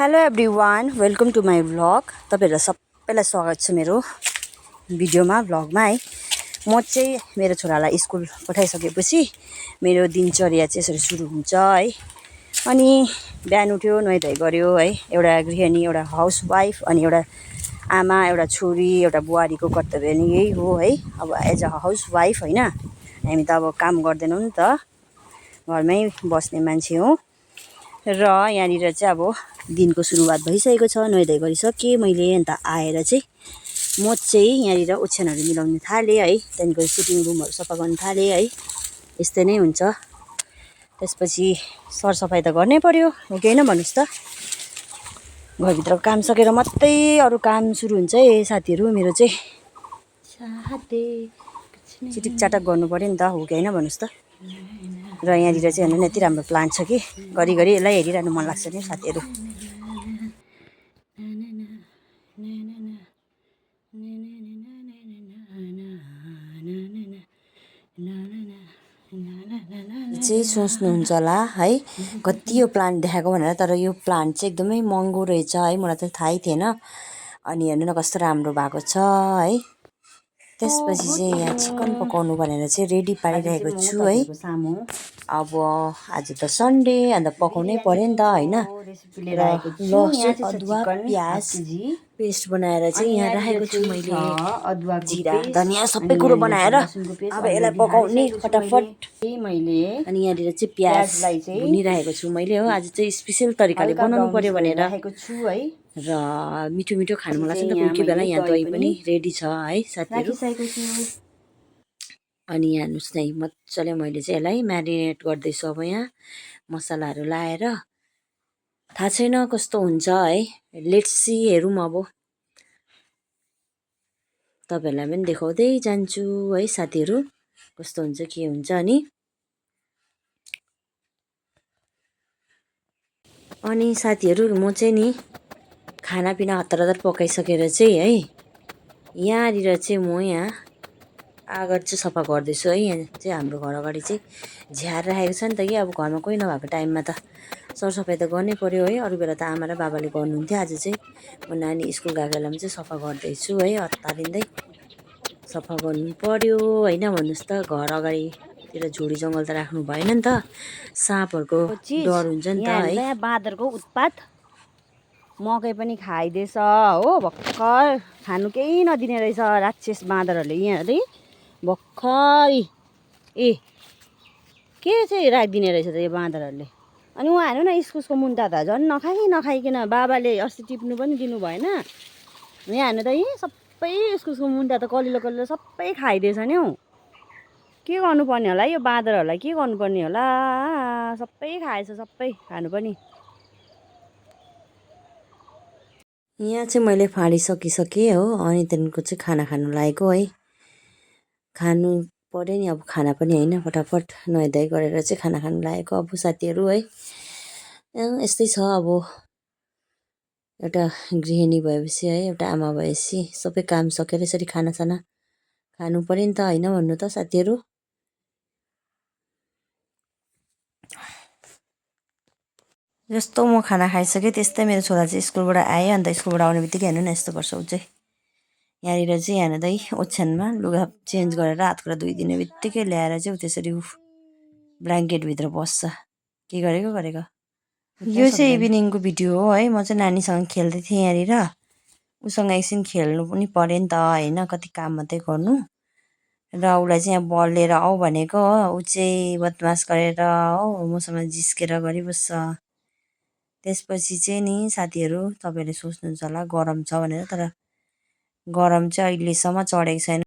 Hello everyone, welcome to my vlog. तपाईँहरूलाई सबैलाई स्वागत छ मेरो भिडियोमा, भ्लगमा है। म चाहिँ मेरो छोरालाई स्कुल पठाइसकेपछि मेरो दिनचर्या चाहिँ यसरी सुरु हुन्छ है। अनि बिहान उठ्यो, नुहाइधुवाइ गऱ्यो है। एउटा गृहिणी, एउटा हाउसवाइफ, अनि एउटा आमा, एउटा छोरी, एउटा बुहारीको कर्तव्य नै यही हो है। अब एज अ हाउसवाइफ होइन, हामी त अब काम गर्दैनौँ नि त, घरमै बस्ने मान्छे हो। र यहाँनिर चाहिँ अब दिनको सुरुवात भइसकेको छ। नुहाइधुवाइ गरिसकेँ मैले। अन्त आएर चाहिँ म चाहिँ यहाँनिर ओछ्यानहरू मिलाउन थालेँ है। त्यहाँदेखिको सिटिङ रुमहरू सफा गर्न थालेँ है। यस्तै नै हुन्छ। त्यसपछि सरसफाइ त गर्नै पर्यो, हो कि होइन भन्नुहोस् त। घरभित्रको काम सकेर मात्रै अरू काम सुरु हुन्छ है साथीहरू। मेरो चाहिँ चिटिक चाटक गर्नु पर्यो नि त, हो कि होइन भन्नुहोस् त। र यहाँनिर चाहिँ हेर्नु न, यति राम्रो प्लान्ट छ कि घरिघरि यसलाई हेरिरहनु मन लाग्छ नि साथीहरू। चाहिँ सोच्नुहुन्छ होला है, कति यो प्लान्ट देखाएको भनेर। तर यो प्लान्ट चाहिँ एकदमै महँगो रहेछ है, मलाई त थाहै थिएन। अनि हेर्नु न कस्तो राम्रो भएको छ है। त्यसपछि चाहिँ यहाँ चिकन पकाउनु भनेर चाहिँ रेडी पारिरहेको छु है। अब आज त सन्डे, अन्त पकाउनै पर्यो नि त होइन। र लसुन, अदुवा, प्याज पेस्ट बनाएर चाहिँ यहाँ राखेको छु मैले। जिरा, धनियाँ सबै कुरो बनाएर अब यसलाई पकाउने फटाफट मैले। अनि यहाँनिर चाहिँ प्याजलाई चाहिँ भुनिरहेको छु मैले हो। आज चाहिँ स्पेसल तरिकाले बनाउनु पर्यो भनेर राखेको छु है। र मिठो मिठो खानु मन लाग्छ नि त कोही कोही बेला। यहाँ दही पनि रेडी छ है साथीहरू। अनि यहाँ हेर्नुहोस् न, मजाले मैले चाहिँ यसलाई म्यारिनेट गर्दैछु। अब यहाँ मसलाहरू लाएर थाहा छैन कस्तो हुन्छ है। लेट्स सी, हेरौँ अब। तपाईँहरूलाई पनि देखाउँदै जान्छु है साथीहरू, कस्तो हुन्छ के हुन्छ। अनि साथीहरू म चाहिँ नि खानापिना हतार हतार पकाइसकेर चाहिँ है, यहाँनिर चाहिँ म यहाँ आँगन चाहिँ सफा गर्दैछु है। यहाँ चाहिँ हाम्रो घर अगाडि चाहिँ झ्यार राखेको छ नि त कि। अब घरमा कोही नभएको टाइममा त सरसफाइ त गर्नै पर्यो है। अरू बेला त आमा र बाबाले गर्नुहुन्थ्यो। आज चाहिँ म नानी स्कुल गएको बेलामा चाहिँ सफा गर्दैछु है। हतारिँदै सफा गर्नु पर्यो होइन भन्नुहोस् त। घर अगाडितिर झोडी जङ्गल त राख्नु भएन नि त, साँपहरूको डर हुन्छ नि त है। यहाँ बाँदरको उत्पात, मकै पनि खाइदिएछ हो भर्खर। खानु केही नदिने रहेछ राक्षस बाँदरहरूले यहाँ है भर्खरै। ए के चाहिँ राखिदिने रहेछ त यो बाँदरहरूले। अनि उहाँहरू न इस्कुसको मुन्टा त झन् नखाइकन बाबाले अस्ति टिप्नु पनि दिनु भएन। यहाँ हेर्नु त, यी सबै इस्कुसको मुन्टा त कलिलो कलिलो सबै खाइदिएछ नि हौ। के गर्नुपर्ने होला यो बाँदरहरूलाई, के गर्नुपर्ने होला। सबै खाएछ, सबै खानु पनि। यहाँ चाहिँ मैले फाँडिसकिसकेँ हो। अनि त्यहाँदेखिको चाहिँ खाना खानु लागेको है। खानु पर्यो नि अब, खाना पनि होइन। फटाफट नुहाइधुवाइ गरेर चाहिँ खाना खानु लागेको अब साथीहरू है। यस्तै छ अब, एउटा गृहिणी भएपछि है, एउटा आमा भएपछि सबै काम सकेर यसरी खानासाना खानु पर्यो नि त, होइन भन्नु त साथीहरू। जस्तो म खाना खाइसकेँ त्यस्तै मेरो छोरा चाहिँ स्कुलबाट आयो। अन्त स्कुलबाट आउने बित्तिकै हेर्नु न यस्तो गर्छ ऊ चाहिँ। यहाँनिर चाहिँ हेर्नु त, ओछ्यानमा लुगा चेन्ज गरेर हातखुट्टा धोइदिने बित्तिकै ल्याएर चाहिँ त्यसरी ब्ल्याङ्केटभित्र बस्छ। के गरेको। यो चाहिँ इभिनिङको भिडियो हो है। म चाहिँ नानीसँग खेल्दै थिएँ यहाँनिर। उसँग एकछिन खेल्नु पनि पर्यो नि त होइन, कति काम मात्रै गर्नु। र उसलाई चाहिँ यहाँ बल लिएर आऊ भनेको हो। ऊ चाहिँ बदमास गरेर हो मसँग जिस्केर गरिबस्छ। त्यसपछि चाहिँ नि साथीहरू, तपाईँहरूले सोच्नुहुन्छ होला गरम छ भनेर, तर गरम चाहिँ अहिलेसम्म चढेको छैन।